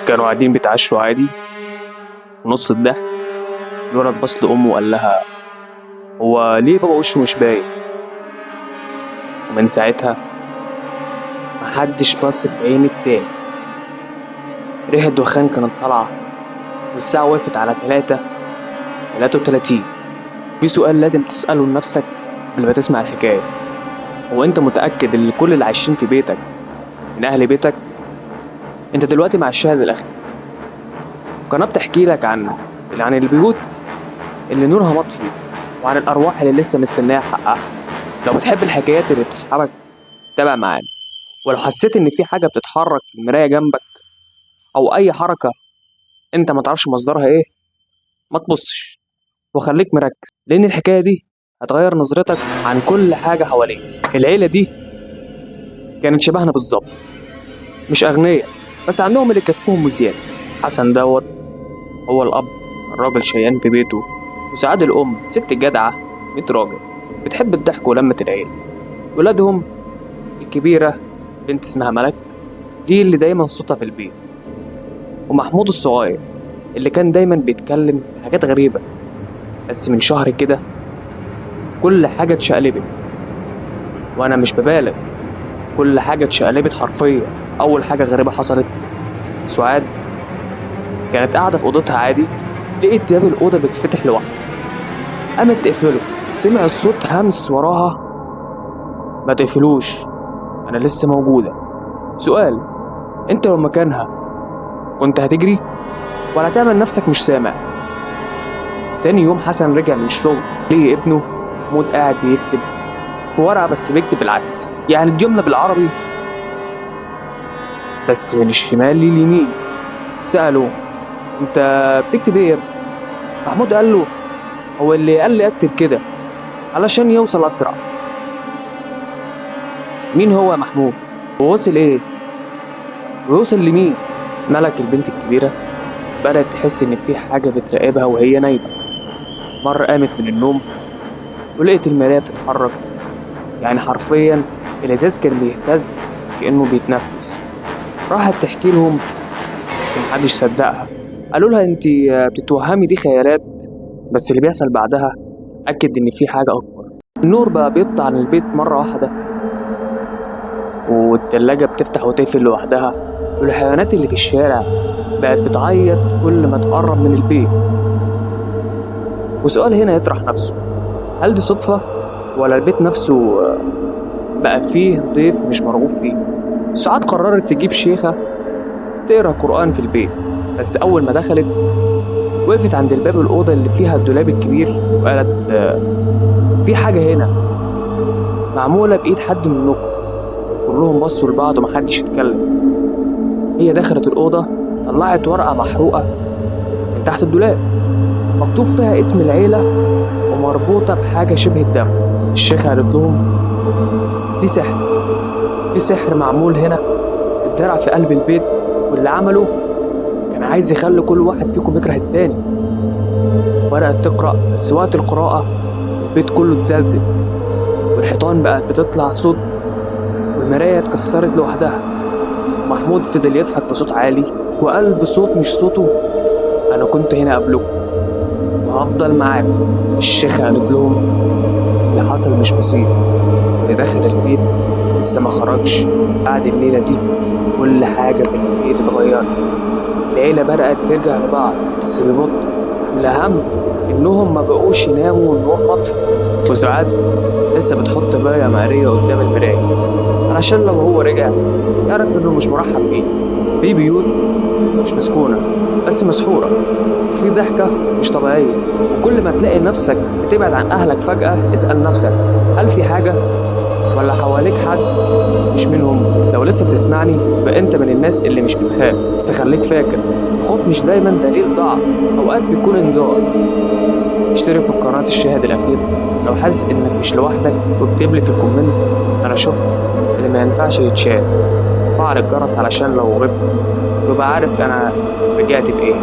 كانوا قاعدين بيتعشوا عادي. في نص الضحك الولد بص لأمه وقال لها: هو ليه بابا وشه مش باين؟ ومن ساعتها محدش بص في عين التاني. ريحة دخان كانت طالعة، والساعة وقفت على 3:33. في سؤال لازم تسأله لنفسك قبل ما تسمع الحكاية: هو أنت متأكد إن كل اللي عايشين في بيتك من أهل بيتك؟ أنت دلوقتي مع الشاهد الأخير، قناة بتحكي لك عن البيوت اللي نورها مطفي، وعن الأرواح اللي لسه مستنية حقها. لو بتحب الحكايات اللي بتسحبك تابع معانا، ولو حسيت إن في حاجة بتتحرك في المراية جنبك أو أي حركة أنت ما تعرفش مصدرها إيه، ما تبصش وخليك مركز، لأن الحكاية دي هتغير نظرتك عن كل حاجة حواليك. العيلة دي كانت شبهنا بالظبط، مش أغنياء بس عندهم اللي يكفيهم وزيادة. حسن دوت هو الأب، الراجل شيان في بيته، وسعاد الأم ست جدعة 100 راجل، بتحب الضحك ولمة العيلة. ولادهم الكبيرة بنت اسمها ملك، دي اللي دايما صوتها في البيت، ومحمود الصغير اللي كان دايما بيتكلم حاجات غريبة. بس من شهر كده كل حاجة اتشقلبت، وأنا مش ببالغ، كل حاجة اتشقلبت حرفيا. أول حاجة غريبة حصلت، سعاد كانت قاعدة في أوضتها عادي، لقيت باب الأوضة بيتفتح لوحده، قامت تقفله، سمع الصوت همس وراها: ما تقفلوش، أنا لسه موجودة. سؤال: أنت لو مكانها كنت هتجري ولا تعمل نفسك مش سامع؟ تاني يوم حسن رجع من الشغل، ليه ابنه محمود قاعد بيكتب في ورقة، بس بيكتب بالعكس، يعني الجملة بالعربي بس من الشمال لليمين. سأله: انت بتكتب ايه يا ابني؟ محمود قال له: هو اللي قال لي اكتب كده علشان يوصل اسرع. مين هو يا محمود؟ ووصل ايه؟ ويوصل لمين؟ ملك البنت الكبيرة بدأت تحس إن في حاجة بتراقبها وهي نايمة. مرة قامت من النوم ولقيت المراية بتتحرك، يعني حرفيا الإزاز كان بيهتز كأنه بيتنفس. راحت تحكي لهم بس محدش صدقها، قالوا لها: انت بتتوهمي، دي خيالات. بس اللي بيحصل بعدها أكد إن في حاجة أكبر. النور بقى بيطلع عن البيت مرة واحدة، والتلاجة بتفتح وتقفل لوحدها، والحيوانات اللي في الشارع بقت بتعيط كل ما تقرب من البيت. وسؤال هنا يطرح نفسه: هل دي صدفة ولا البيت نفسه بقى فيه ضيف مش مرغوب فيه؟ سعاد قررت تجيب شيخة تقرأ قرآن في البيت، بس أول ما دخلت وقفت عند الباب الأوضة اللي فيها الدولاب الكبير وقالت: في حاجة هنا معمولة بإيد حد منكم. كلهم بصوا لبعض ومحدش اتكلم. هي دخلت الأوضة، طلعت ورقة محروقة من تحت الدولاب مكتوب فيها اسم العيلة ومربوطة بحاجة شبه الدم. الشيخة قالت لهم: في سحر، في سحر معمول هنا، اتزرع في قلب البيت، واللي عمله كان عايز يخلي كل واحد فيكم يكره التاني. بدأت تقرأ، بس وقت القراءة البيت كله اتزلزل، والحيطان بقت بتطلع صوت، والمراية اتكسرت لوحدها. محمود فضل يضحك بصوت عالي وقال بصوت مش صوته: أنا كنت هنا قبلكم وهفضل معاكم. الشيخة قالت لهم: اللي حصل مش بسيط، اللي دخل البيت لسه ما خرجش. بعد الليلة دي كل حاجة في البيت اتغيرت، العيلة بدأت ترجع لبعض بس ببطء. الأهم إنهم ما بقوش يناموا والنور مطفي، وسعاد لسه بتحط باية مقرية قدام المراية علشان لو هو رجع يعرف إنه مش مرحب بيه. في بيوت مش مسكونة بس مسحورة، وفي ضحكة مش طبيعية، وكل ما تلاقي نفسك بتبعد عن أهلك فجأة اسأل نفسك: هل في حاجة ولا حواليك حد مش منهم؟ لو لسه بتسمعني يبقى انت من الناس اللي مش بتخاف، بس خليك فاكر الخوف مش دايما دليل ضعف، اوقات بيكون انذار. اشترك في قناة الشاهد الأخير لو حاسس انك مش لوحدك، واكتب لي في ال comment: انا شفت اللي ما ينفعش يتشاف. وفعل الجرس علشان لو غبت تبقى عارف انا رجعت بايه.